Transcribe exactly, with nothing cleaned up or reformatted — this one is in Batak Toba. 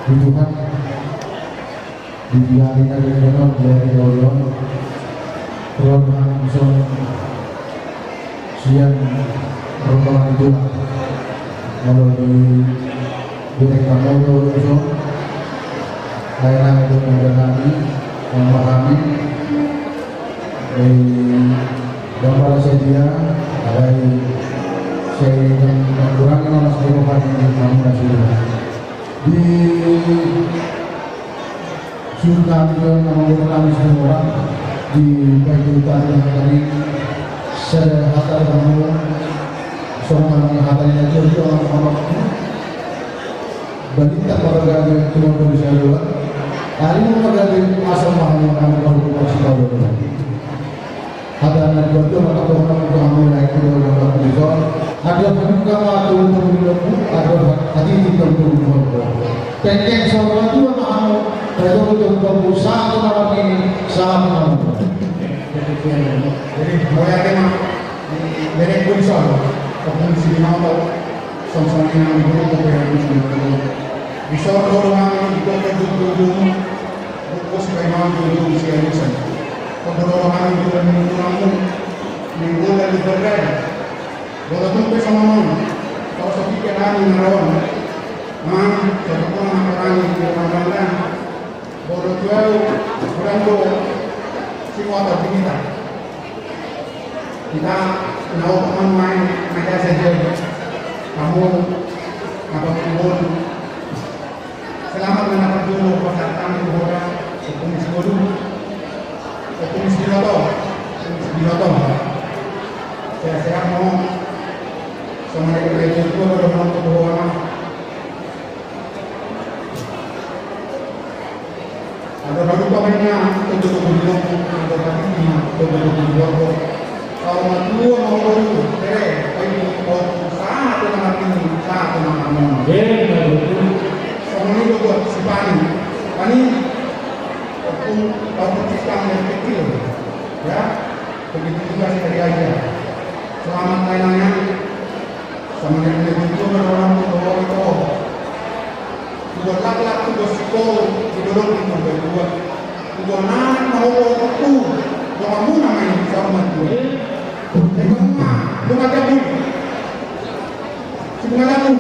Di Tuhan, di, di ari na denggan on, di ari na uli on, ro hami songon sian rombongan ni Tuhan. Molo di, di rek kamu do songon, lae nami do na hami, mama hami, di Bapa na sadia, alai sai dang, dang kurang na mas di roha ni hami na sudah. Di surga nami, na manggohi nami semua, di baik di utara dan kami, sada hata kamu, songon hata ni Tuhan, Tuhan, Tuhan, Tuhan. Balintang ma gabe tumorong di saluan, ari ma gabe asal ma hamu, hamu ma hamu maksimal. Hata na dua tu maka tu hamu, tu hamu na itu dalam waktu di son. Ada hamu kama tu, tu, tu, tu, ada hati di dalam tu, tu, tu. Pendek sama tu ma hamu, tu, tu, tu, tu, tu, satu malam ini, satu malam. Jadi, mau ya, kena, di, dari pun son, pun sini mau. Songon i nang di guru, kopi yang di guru. Di son do roha nami, di kota jujur, bukos paimang jujur, sian isan. Kota do roha nami, di guru, di guru, di guru. Minggu dan di berkai. Bola tumpe sama mau. Kau sepi ke nami, naron. Mang, satu pun anak orang, di rumah bandang. Boru tu au, urang do, si motor di hita. Hita, na opat ma nuaeng, na jasa jadi. Hamu, na batu bolu. Selamat ma na parjolo, pasahat hami tu hora, Ompung Sibodu. Ompung Sibodu. Ompung Sibodu. Sehat-sehat ma. Sama dengan itu, dua, dua, dua, dua, dua. Adong na lupa mainnya, untuk, untuk, untuk, untuk, untuk, untuk, untuk, untuk, untuk. Kau matua mau baru, tere, kau ini, kau usaha tu nama ini, usaha tu nama ini. Iya, betul. Sama ini buat si Pani. Pani, aku, kau persis yang kecil. Ya, begitu juga si Ria. Selamat lainnya. Sama dengan itu, orang tua, orang tua. Tubuan laklak, tubuan sikoru, di dolok di tubuan dua. Tubuan anak na opo opo tu, donganmuna ma i saur matua. Ega muna, dongan jabu. Si dongan jabu.